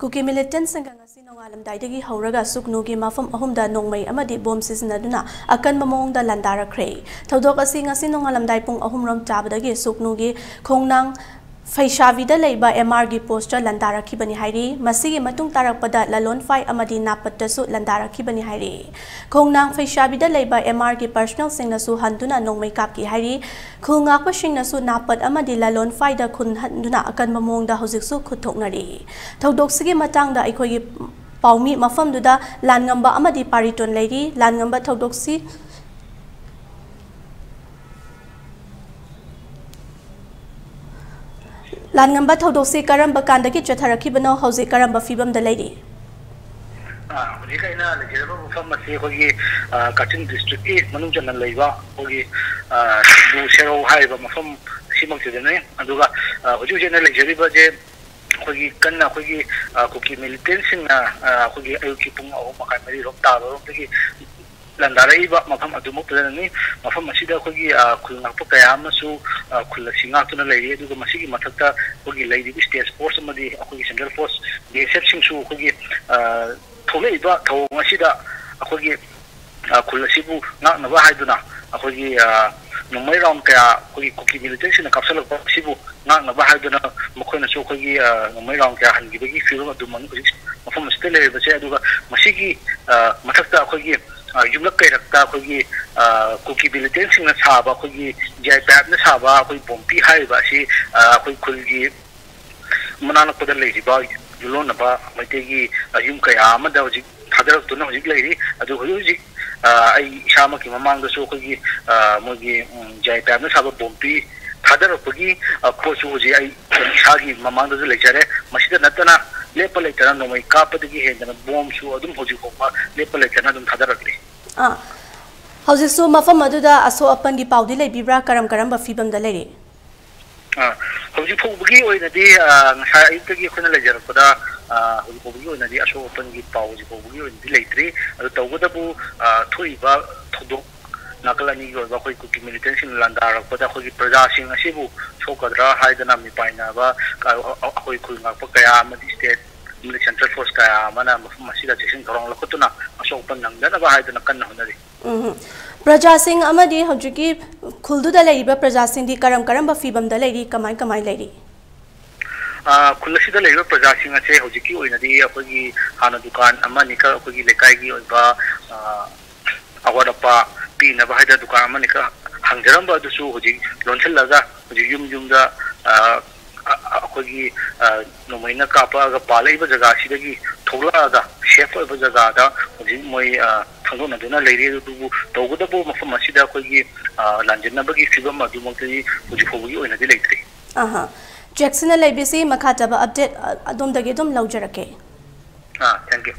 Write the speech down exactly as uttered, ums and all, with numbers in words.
ꯀꯨꯀꯤ ꯃꯤꯂꯤꯇꯦꯟꯠꯁꯤꯡꯒ ꯉꯁꯤ ꯅꯣꯡꯉꯥꯜꯂꯝꯗꯥꯏꯗꯒꯤ ꯍꯧꯔꯒ ꯁꯨꯛꯅꯨꯒꯤ ꯃꯐꯝ ꯑꯍꯨꯝꯗ ꯅꯣꯡꯃꯩ ꯑꯃꯗꯤ ꯕꯣꯝ ꯁꯤꯖꯤꯟꯅꯗꯨꯅ ꯑꯀꯟꯕ ꯃꯑꯣꯡꯗ ꯂꯥꯟꯗꯥꯔꯛꯈ꯭ꯔꯦ꯫ ꯊꯧꯗꯣꯛ ꯑꯁꯤ ꯉꯁꯤ ꯅꯣꯡꯉꯥꯜꯂꯝꯗꯥꯏ ꯄꯨꯡ ꯑꯍꯨꯝ ꯔꯣꯝ ꯆꯥꯕꯗꯒꯤ ꯁꯨꯛꯅꯨꯒꯤ ꯈꯣꯡꯅꯥꯡ ꯐꯩꯁꯥꯕꯤꯗ ꯂꯩꯕ ꯑꯦꯝ ꯑꯥꯔꯒꯤ ꯄꯣꯁꯇ ꯂꯥꯟꯗꯥꯔꯛꯈꯤꯕꯅꯤ ꯍꯥꯏꯔꯤ꯫ ꯃꯁꯤꯒꯤ ꯃꯇꯨꯡ ꯇꯥꯔꯛꯄꯗ ꯂꯂꯣꯟꯐꯥꯏ ꯑꯃꯗꯤ ꯅꯥꯄꯠꯇꯁꯨ ꯂꯥꯟꯗꯥꯔꯛꯈꯤꯕꯅꯤ ꯍꯥꯏꯔꯤ꯫ ꯈꯣꯡꯅꯥꯡ ꯐꯩꯁꯥꯕꯤꯗ ꯂꯩꯕ ꯑꯦꯝ ꯑꯥꯔꯒꯤ ꯄꯔꯁꯅꯦꯜꯁꯤꯡꯅꯁꯨ ꯍꯟꯗꯨꯅ ꯅꯣꯡꯃꯩ ꯀꯥꯞꯈꯤ ꯍꯥꯏꯔꯤ꯫ ꯈꯨꯜ ꯉꯥꯛꯄꯁꯤꯡꯅꯁꯨ ꯅꯥꯄꯠ ꯑꯃꯗꯤ ꯂꯂꯣꯟꯐꯥꯏꯗ ꯈꯨꯟꯍꯟꯗꯨꯅ ꯑꯀꯟꯕ ꯃꯑꯣꯡꯗ ꯍꯧꯖꯤꯛꯁꯨ ꯈꯨꯠ ꯊꯣꯛꯅꯔꯤ꯫ ꯊꯧꯗꯣꯛꯁꯤꯒꯤ ꯃꯇꯥꯡꯗ ꯑꯩꯈꯣꯏꯒꯤ ꯄꯥꯎꯃꯤ ꯃꯐꯝꯗꯨꯗ ꯂꯥꯟꯉꯝꯕ ꯑꯃꯗꯤ ꯄꯥꯔꯤꯇꯣꯟ ꯂꯩꯔꯤ꯫ ꯂꯥꯟꯉꯝꯕ ꯊꯧꯗꯣꯛꯁꯤ ꯂꯥꯟꯉꯝꯕ ꯊꯧꯗꯣꯛꯁꯤ ꯀꯔꯝꯕ ꯀꯥꯟꯗꯒꯤ ꯆꯠꯊꯔꯛꯈꯤꯕꯅꯣ? ꯍꯧꯖꯤꯛ ꯀꯔꯝꯕ ꯐꯤꯕꯝꯗ ꯂꯩꯔꯤ? ꯑꯥ, ꯍꯧꯖꯤꯛ ꯑꯩꯅ ꯂꯩꯖꯔꯤꯕ ꯃꯐꯝ ꯑꯁꯤ ꯑꯩꯈꯣꯏꯒꯤ, ꯑꯥ, ꯀꯛꯆꯤꯡ ꯗꯤꯁꯇ꯭ꯔꯤꯛꯀꯤ ꯃꯅꯨꯡ ꯆꯟꯅ ꯂꯩꯕ ꯑꯩꯈꯣꯏꯒꯤ, ꯑꯥ, ꯁꯤꯡꯖꯨ ꯁꯦꯔꯧ ꯍꯥꯏꯔꯤꯕ ꯃꯐꯝ ꯑꯁꯤꯃꯛꯁꯤꯗꯅꯤ꯫ ꯑꯗꯨꯒ, ꯑꯥ, ꯍꯧꯖꯤꯛ ꯍꯧꯖꯤꯛ ꯑꯩꯅ ꯂꯩꯖꯔꯤꯕꯁꯦ ꯑꯩꯈꯣꯏꯒꯤ ꯀꯟꯅ ꯑꯩꯈꯣꯏꯒꯤ, ꯑꯥ, ꯀꯨꯀꯤ ꯃꯤꯂꯤꯇꯦꯟꯁꯤꯡꯅ, ꯑꯥ, ꯑꯩꯈꯣꯏꯒꯤ ꯑꯌꯨꯛꯀꯤ ꯄꯨꯡ ꯑꯍꯨꯝ ꯃꯈꯥꯏ, ꯃꯔꯤꯔꯣꯝ ꯇꯥꯕꯔꯣꯝꯗꯒꯤ ꯂꯥꯟꯗꯥꯔꯛꯏꯕ ꯃꯐꯝ ꯑꯗꯨꯃꯛꯇꯗꯅꯤ꯫ ꯃꯐꯝ ꯑꯁꯤꯗ ꯑꯩꯈꯣꯏꯒꯤ, ꯑꯥ, ꯈꯨꯜ ꯉꯥꯛꯄ ꯀꯌꯥ ꯑꯃꯁꯨ, ꯑꯥ, ꯈꯨꯜ ꯑꯁꯤ ꯉꯥꯛꯇꯨꯅ ꯂꯩꯔꯤ꯫ ꯑꯗꯨꯒ ꯃꯁꯤꯒꯤ ꯃꯊꯛꯇ ꯑꯩꯈꯣꯏꯒꯤ ꯂꯩꯔꯤꯕ ꯁ꯭ꯇꯦꯠ ꯐꯣꯔꯁ ꯑꯃꯗꯤ ꯑꯩꯈꯣꯏꯒꯤ ꯁꯦꯟꯇ꯭ꯔꯦꯜ ꯐꯣꯔꯁ, ꯕꯤ ꯑꯦꯁ ꯑꯦꯐꯁꯤꯡꯁꯨ ꯑꯩꯈꯣꯏꯒꯤ, ꯑꯥ, ꯊꯣꯛꯂꯛꯏꯕ ꯊꯧꯑꯣꯡ ꯑꯁꯤꯗ ꯑꯩꯈꯣꯏꯒꯤ, ꯑꯥ, ꯈꯨꯜ ꯑꯁꯤꯕꯨ ꯉꯥꯛꯅꯕ ꯍꯥꯏꯗꯨꯅ ꯑꯩꯈꯣꯏꯒꯤ, ꯑꯥ, ꯅꯣꯡꯃꯩ ꯔꯥꯎꯟ ꯀꯌꯥ ꯑꯩꯈꯣꯏꯒꯤ ꯀꯨꯀꯤ ꯃꯤꯂꯤꯇꯦꯟꯁꯤꯡꯅ ꯀꯥꯞꯁꯤꯜꯂꯛꯄ ꯑꯁꯤꯕꯨ ꯉꯥꯛꯅꯕ ꯍꯥꯏꯗꯨꯅ ꯃꯈꯣꯏꯅꯁꯨ ꯑꯩꯈꯣꯏꯒꯤ, ꯑꯥ, ꯅꯣꯡꯃꯩ ꯔꯥꯎꯟ ꯀꯌꯥ ꯍꯟꯈꯤꯕꯒꯤ ꯐꯤꯕꯝ ꯑꯗꯨꯃꯛꯅꯤ ꯍꯧꯖꯤꯛ ꯃꯐꯝ ꯑꯁꯤꯗ ꯂꯩꯔꯤꯕꯁꯦ꯫ ꯑꯗꯨꯒ ꯃꯁꯤꯒꯤ, ꯑꯥ, ꯃꯊꯛꯇ ꯑꯩꯈꯣꯏꯒꯤ, ꯑꯥ, ꯌꯨꯝꯂꯛ ꯀꯩꯔꯛꯇ ꯑꯩꯈꯣꯏꯒꯤ, ꯑꯥ, ꯀꯨꯀꯤ ꯃꯤꯂꯤꯇꯦꯟꯁꯤꯡꯅ ꯁꯥꯕ ꯑꯩꯈꯣꯏꯒꯤ ꯖꯤ ꯑꯥꯏ ꯄꯥꯏꯞꯅ ꯁꯥꯕ ꯑꯩꯈꯣꯏ ꯕꯣꯝꯄꯤ ꯍꯥꯏꯔꯤꯕ ꯑꯁꯤ, ꯑꯥ, ꯑꯩꯈꯣꯏ ꯈꯨꯜꯒꯤ ꯃꯅꯥꯛ ꯅꯛꯄꯗ ꯂꯩꯔꯤꯕ ꯌꯨꯝꯂꯣꯟꯅꯕ ꯃꯩꯇꯩꯒꯤ, ꯑꯥ, ꯌꯨꯝ ꯀꯌꯥ ꯑꯃꯗ ꯍꯧꯖꯤꯛ ꯊꯥꯗꯔꯛꯇꯨꯅ ꯍꯧꯖꯤꯛ ꯂꯩꯔꯤ꯫ ꯑꯗꯨ ꯍꯧꯖꯤꯛ ꯍꯧꯖꯤꯛ, ꯑꯥ, ꯑꯩ ꯏꯁꯥꯃꯛꯀꯤ ꯃꯃꯥꯡꯗꯁꯨ ꯑꯩꯈꯣꯏꯒꯤ, ꯑꯥ, ꯃꯣꯏꯒꯤ, ꯎꯝ, ꯖꯤ ꯑꯥꯏ ꯄꯥꯏꯞꯅ ꯁꯥꯕ ꯕꯣꯝꯄꯤ ꯊꯥꯗꯔꯛꯄꯒꯤ, ꯑꯥ, ꯄꯣꯠꯁꯨ ꯍꯧꯖꯤꯛ ꯑꯩ ꯏꯁꯥꯒꯤ ꯃꯃꯥꯡꯗꯁꯨ ꯂꯩꯖꯔꯦ꯫ ꯃꯁꯤꯗ ꯅꯠꯇꯅ ꯂꯦꯞꯄ ꯂꯩꯇꯅ ꯅꯣꯡꯃꯩ ꯀꯥꯞꯄꯗꯒꯤ ꯍꯦꯟꯗꯅ ꯕꯣꯝꯁꯨ ꯑꯗꯨꯝ ꯍꯧꯖꯤꯛ ꯐꯥꯎꯕ ꯂꯦꯞꯄ ꯂꯩꯇꯅ ꯑꯗꯨꯝ ꯊꯥꯗꯔꯛꯂꯤ꯫ ꯑꯥ, ꯍꯧꯖꯤꯛꯁꯨ ꯃꯐꯝ ꯑꯗꯨꯗ ꯑꯁꯣꯛ ꯑꯄꯟꯒꯤ ꯄꯥꯎꯗꯤ ꯂꯩꯕꯤꯕ꯭ꯔꯥ? ꯀꯔꯝ ꯀꯔꯝꯕ ꯐꯤꯕꯝꯗ ꯂꯩꯔꯤ? ꯑꯥ, ꯍꯧꯖꯤꯛ ꯐꯥꯎꯕꯒꯤ ꯑꯣꯏꯅꯗꯤ, ꯑꯥ, ꯉꯁꯥꯏ ꯑꯌꯨꯛꯇꯒꯤ ꯑꯩꯈꯣꯏꯅ ꯂꯩꯖꯔꯛꯄꯗ, ꯑꯥ, ꯍꯧꯖꯤꯛ ꯐꯥꯎꯕꯒꯤ ꯑꯣꯏꯅꯗꯤ ꯑꯁꯣꯛ ꯑꯄꯟꯒꯤ ꯄꯥꯎ ꯍꯧꯖꯤꯛ ꯐꯥꯎꯕꯒꯤ ꯑꯣꯏꯅꯗꯤ ꯂꯩꯇ꯭ꯔꯤ꯫ ꯑꯗꯨ ꯇꯧꯕꯇꯕꯨ, ꯑꯥ, ꯊꯣꯛꯏꯕ ꯊꯧꯗꯣꯛ ꯅꯥꯀꯜ ꯑꯅꯤꯒꯤ ꯑꯣꯏꯕ ꯑꯩꯈꯣꯏ ꯀꯨꯀꯤ ꯃꯤꯂꯤꯇꯦꯟꯁꯤꯡꯅ ꯂꯥꯟꯗꯥꯔꯛꯄꯗ ꯑꯩꯈꯣꯏꯒꯤ ꯄ꯭ꯔꯖꯥꯁꯤꯡ ꯑꯁꯤꯕꯨ ꯁꯣꯛꯀꯗ꯭ꯔꯥ ꯍꯥꯏꯗꯅ ꯃꯤꯄꯥꯏꯅꯕ, ꯑꯥ, ꯑꯩꯈꯣꯏ ꯈꯨꯜ ꯉꯥꯛꯄ ꯀꯌꯥ ꯑꯃꯗꯤ ꯁ꯭ꯇꯦꯠ ꯑꯃꯗꯤ ꯁꯦꯟꯇ꯭ꯔꯦꯜ ꯐꯣꯔꯁ ꯀꯌꯥ ꯑꯃꯅ ꯃꯐꯝ ꯑꯁꯤꯗ ꯆꯦꯛꯁꯤꯟ ꯊꯧꯔꯥꯡ ꯂꯧꯈꯠꯇꯨꯅ ꯑꯁꯣꯛ ꯑꯄꯟ ꯅꯪꯗꯅꯕ ꯍꯥꯏꯗꯨꯅ ꯀꯟꯅ ꯍꯣꯠꯅꯔꯤ꯫ ꯎꯝ꯫ ꯄ꯭ꯔꯖꯥꯁꯤꯡ ꯑꯃꯗꯤ ꯍꯧꯖꯤꯛꯀꯤ ꯈꯨꯜꯗꯨꯗ ꯂꯩꯔꯤꯕ ꯄ꯭ꯔꯖꯥꯁꯤꯡꯗꯤ ꯀꯔꯝ ꯀꯔꯝꯕ ꯐꯤꯕꯝꯗ ꯂꯩꯔꯤ, ꯀꯃꯥꯏ ꯀꯃꯥꯏ ꯂꯩꯔꯤ? ꯑ, ꯈꯨꯜ ꯑꯁꯤꯗ ꯂꯩꯔꯤꯕ ꯄ꯭ꯔꯖꯥꯁꯤꯡ ꯑꯁꯦ ꯍꯧꯖꯤꯛꯀꯤ ꯑꯣꯏꯅꯗꯤ ꯑꯩꯈꯣꯏꯒꯤ ꯍꯥꯟꯅ ꯗꯨꯀꯥꯟ ꯑꯃ ꯑꯅꯤꯈꯛ ꯑꯩꯈꯣꯏꯒꯤ ꯂꯩꯀꯥꯏꯒꯤ ꯑꯣꯏꯕ, ꯑ, ꯑꯋꯥꯠ ꯑꯄꯥ ꯄꯤꯅꯕ ꯍꯥꯏꯗꯅ ꯗꯨꯀꯥꯟ ꯑꯃ ꯑꯅꯤꯈꯛ ꯍꯥꯡꯖꯔꯝꯕ ꯑꯗꯨꯁꯨ ꯍꯧꯖꯤꯛ ꯂꯣꯟꯁꯤꯜꯂꯒ ꯍꯧꯖꯤꯛ ꯌꯨꯝ ꯌꯨꯝꯗ, ꯑ, ꯑ, ꯑ, ꯑꯩꯈꯣꯏꯒꯤ, ꯑ, ꯅꯣꯡꯃꯩꯅ ꯀꯥꯞꯄꯛꯑꯒ ꯄꯥꯜꯂꯛꯏꯕ ꯖꯒꯥꯁꯤꯗꯒꯤ ꯊꯣꯛꯂꯛꯑꯒ ꯁꯦꯐ ꯑꯣꯏꯕ ꯖꯒꯥꯗ ꯍꯧꯖꯤꯛ ꯃꯣꯏ, ꯑ, ꯈꯪꯗꯣꯛꯅꯗꯨꯅ ꯂꯩꯔꯤ꯫ ꯑꯗꯨꯕꯨ ꯇꯧꯒꯗꯕ ꯃꯐꯝ ꯑꯁꯤꯗ ꯑꯩꯈꯣꯏꯒꯤ, ꯑ, ꯂꯥꯟꯖꯦꯟꯅꯕꯒꯤ ꯐꯤꯕꯝ ꯑꯗꯨꯃꯛꯇꯗꯤ ꯍꯧꯖꯤꯛ ꯐꯥꯎꯕꯒꯤ ꯑꯣꯏꯅꯗꯤ ꯂꯩꯇ꯭ꯔꯤ꯫ ꯑꯍꯥ꯫ ꯆꯦꯛꯁꯤꯟꯅ ꯂꯩꯕꯤꯁꯤ, ꯃꯈꯥ ꯇꯥꯕ ꯑꯞꯗꯦꯠ, ꯑ, ꯑꯗꯣꯝꯗꯒꯤ ꯑꯗꯨꯝ ꯂꯧꯖꯔꯛꯀꯦ꯫ ꯑꯥ, thank you꯫